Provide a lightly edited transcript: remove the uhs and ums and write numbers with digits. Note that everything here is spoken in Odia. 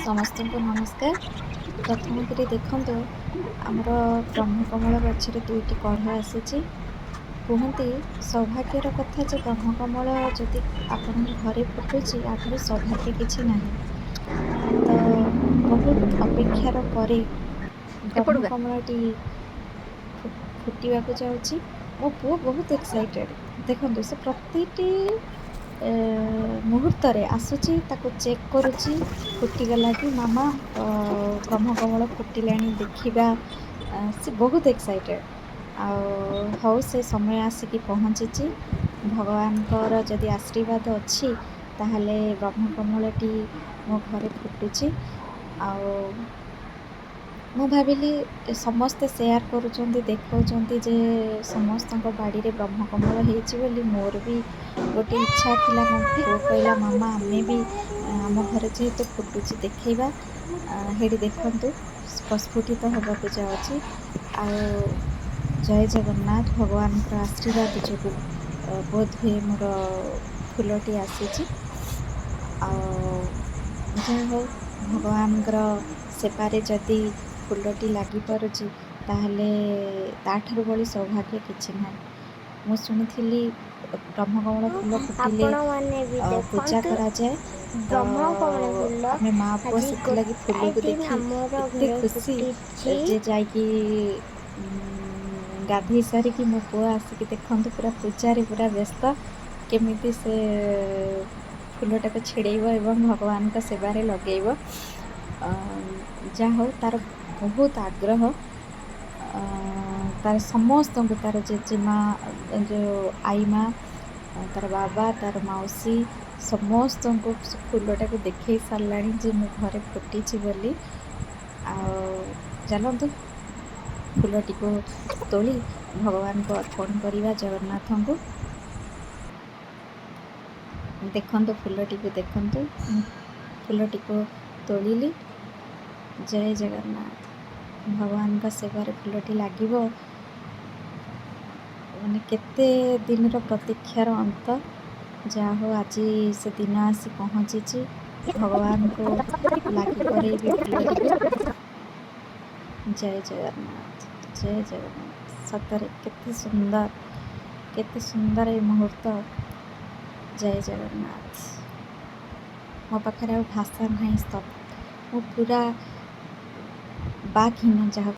ସମସ୍ତଙ୍କୁ ନମସ୍କାର। ପ୍ରଥମ କରି ଦେଖନ୍ତୁ, ଆମର ବ୍ରହ୍ମକମଳ ଗଛରେ ଦୁଇଟି କଢ଼ ଆସିଛି। କୁହନ୍ତି ସୌଭାଗ୍ୟର କଥା ଯେ ବ୍ରହ୍ମକମଳ ଯଦି ଆପଣଙ୍କ ଘରେ ଫୁଟୁଛି, ଆଠାରୁ ସୌଭାଗ୍ୟ କିଛି ନାହିଁ। ତ ବହୁତ ଅପେକ୍ଷାର ପରେ ଏପଟକୁ ଆ। ବ୍ରହ୍ମକମଳଟି ଫୁଟିବାକୁ ଯାଉଛି। ମୋ ପୁଅ ବହୁତ ଏକ୍ସାଇଟେଡ଼୍। ଦେଖନ୍ତୁ, ସେ ପ୍ରତିଟି ମୁହୂର୍ତ୍ତରେ ଆସୁଛି, ତାକୁ ଚେକ୍ କରୁଛି, ଫୁଟିଗଲା କି ମାମା, ବ୍ରହ୍ମକମଳ ଫୁଟିଲାଣି, ଦେଖିବା। ସେ ବହୁତ ଏକ୍ସାଇଟେଡ଼୍। ଆଉ ହଉ, ସେ ସମୟ ଆସିକି ପହଞ୍ଚିଛି। ଭଗବାନଙ୍କର ଯଦି ଆଶୀର୍ବାଦ ଅଛି, ତାହେଲେ ବ୍ରହ୍ମକମଳଟି ମୋ ଘରେ ଫୁଟୁଛି। ଆଉ ମୁଁ ଭାବିଲି, ସମସ୍ତେ ସେୟାର କରୁଛନ୍ତି, ଦେଖାଉଛନ୍ତି ଯେ ସମସ୍ତଙ୍କ ବାଡ଼ିରେ ବ୍ରହ୍ମକମଳ ହେଇଛି ବୋଲି, ମୋର ବି ଗୋଟେ ଇଚ୍ଛା ଥିଲା। ମୋ ପୁଅ କହିଲା, ମାମା, ଆମେ ବି ଆମ ଘରେ ଯେହେତୁ ଫୁଟୁଛି, ଦେଖେଇବା। ହେଇଠି ଦେଖନ୍ତୁ, ପ୍ରସ୍ଫୁଟିତ ହେବାକୁ ଯାଉଛି। ଆଉ ଜୟ ଜଗନ୍ନାଥ। ଭଗବାନଙ୍କର ଆଶୀର୍ବାଦ ଯୋଗୁଁ ବୋଧ ହୁଏ ମୋର ଫୁଲଟି ଆସିଛି। ଆଉ ଯାହା ହଉ, ଭଗବାନଙ୍କର ସେବାରେ ଯଦି ଫୁଲଟି ଲାଗିପାରୁଛି, ତାହେଲେ ତାଠାରୁ ବଳି ସୌଭାଗ୍ୟ କିଛି ନାହିଁ। ମୁଁ ଶୁଣିଥିଲି ବ୍ରହ୍ମକମଳ ଫୁଲ ଫୁଟିଲେ ଆପଣମାନେ ବି ପୂଜା ଦେଖନ୍ତୁ କରାଯାଏ। ତ ବ୍ରହ୍ମକମଳ ଫୁଲ। ଆମେ ମା ପୁଅ ଆଜି ସେଥିଲାଗି ଗୋଟାଏ ଫୁଲକୁ ଦିନ ଦେଖି ଆମର ଏତେ ଘରେ ଖୁସି ଫୁଟିଛି। ଯେ ଯାଇକି ଗାଧେଇ ସାରିକି ମୋ ପୁଅ ଆସିକି ଦେଖନ୍ତୁ, ପୁରା ପୂଜାରେ ପୁରା ବ୍ୟସ୍ତ, କେମିତି ସେ ଫୁଲଟାକୁ ଛିଡ଼େଇବ ଏବଂ ଭଗବାନଙ୍କ ସେବାରେ ଲଗେଇବ। ଯାହା ହଉ, ତାର ବହୁତ ଆଗ୍ରହ। ତାର ସମସ୍ତଙ୍କୁ, ତାର ଜେଜେମା, ଯେଉଁ ଆଈ ମା, ତାର ବାବା, ତାର ମାଉସୀ, ସମସ୍ତଙ୍କୁ ସେ ଫୁଲଟାକୁ ଦେଖେଇ ସାରିଲାଣି ଯେ ମୋ ଘରେ ଫୁଟିଛି ବୋଲି। ଆଉ ଚାଲନ୍ତୁ, ଫୁଲଟିକୁ ତୋଳି ଭଗବାନଙ୍କୁ ଅର୍ପଣ କରିବା, ଜଗନ୍ନାଥଙ୍କୁ। ଦେଖନ୍ତୁ, ଫୁଲଟିକୁ ଦେଖନ୍ତୁ। ମୁଁ ଫୁଲଟିକୁ ତୋଳିଲି। ଜୟ ଜଗନ୍ନାଥ। ଭଗବାନଙ୍କ ସେବାରେ ଫୁଲଟି ଲାଗିବ, ମାନେ କେତେ ଦିନର ପ୍ରତୀକ୍ଷାର ଅନ୍ତ। ଯାହା ହଉ, ଆଜି ସେ ଦିନ ଆସି ପହଞ୍ଚିଛି। ଭଗବାନଙ୍କୁ ଲାଗି କରେଇବି ଫୁଲଟିକୁ। ଜୟ ଜଗନ୍ନାଥ, ଜୟ ଜଗନ୍ନାଥ। ସତରେ କେତେ ସୁନ୍ଦର, କେତେ ସୁନ୍ଦର ଏଇ ମୁହୂର୍ତ୍ତ। ଜୟ ଜଗନ୍ନାଥ। ମୋ ପାଖରେ ଆଉ ଭାଷା ନାହିଁ। ମୁଁ ପୁରା ବାକ୍ହୀନ ଯାହା।